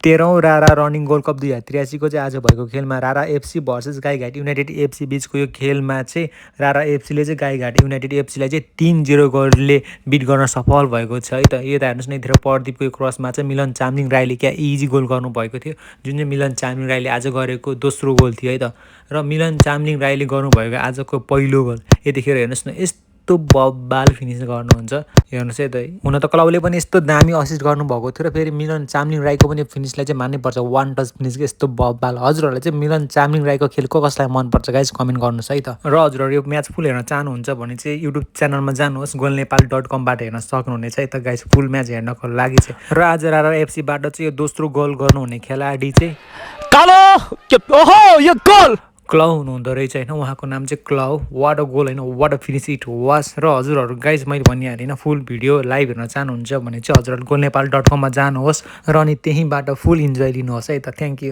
13औं रारा running gold cup 2083 को चाहिँ आज भएको खेलमा रारा FC versus Gaighat United FC बिचको यो खेलमा चाहिँ रारा एफसीले चाहिँ गाईघाट युनाइटेड एफसीलाई चाहिँ 3-0 गोलले बिट गर्न सफल भएको छ है त। यता हेर्नुहोस् न, यतिखेर प्रदीपको क्रसमा चाहिँ मिलन चामलिङ राईले क्या इजी गोल गर्नुभएको थियो, जुन चाहिँ मिलन चामलिङ राईले आज गरेको दोस्रो गोल थियो है त। र मिलन चामलिङ राईले गर्नुभएको आजको पहिलो गोल यतिखेर हेर्नुहोस् न, यस्तो बब्बाल फिनिस गर्नुहुन्छ। हेर्नुहोस् है त, हुन त क्लाउले पनि यस्तो दामी असिस्ट गर्नुभएको थियो र फेरि मिलन चामलिङ राईको पनि फिनिसलाई चाहिँ मान्नै पर्छ, वान टच फिनिस के यस्तो बब्बाल। हजुरहरूलाई चाहिँ मिलन चामलिङ राईको खेल कसलाई मनपर्छ गाइस कमेन्ट गर्नुहोस् है त। र हजुरहरू यो म्याच फुल हेर्न चाहनुहुन्छ भने चाहिँ युट्युब च्यानलमा जानुहोस्, goalnepal.com बाट हेर्न सक्नुहुनेछ है त गाइस, फुल म्याच हेर्नको लागि चाहिँ। र आज रारा एफसीबाट चाहिँ यो दोस्रो गोल गर्नुहुने खेलाडी चाहिँ यो गोल क्लाउ हुनुहुँदो रहेछ होइन, उहाँको नाम चाहिँ क्लाउ। वाट अ गोल होइन, वाट अ फिनिस इट वास। र हजुरहरू गाइज मैले भनिहालेँ होइन, फुल भिडियो लाइभ हेर्न चाहनुहुन्छ भने चाहिँ हजुरहरू goalnepal.com मा जानुहोस् र अनि त्यहीँबाट फुल इन्जोय लिनुहोस् है त। Thank you.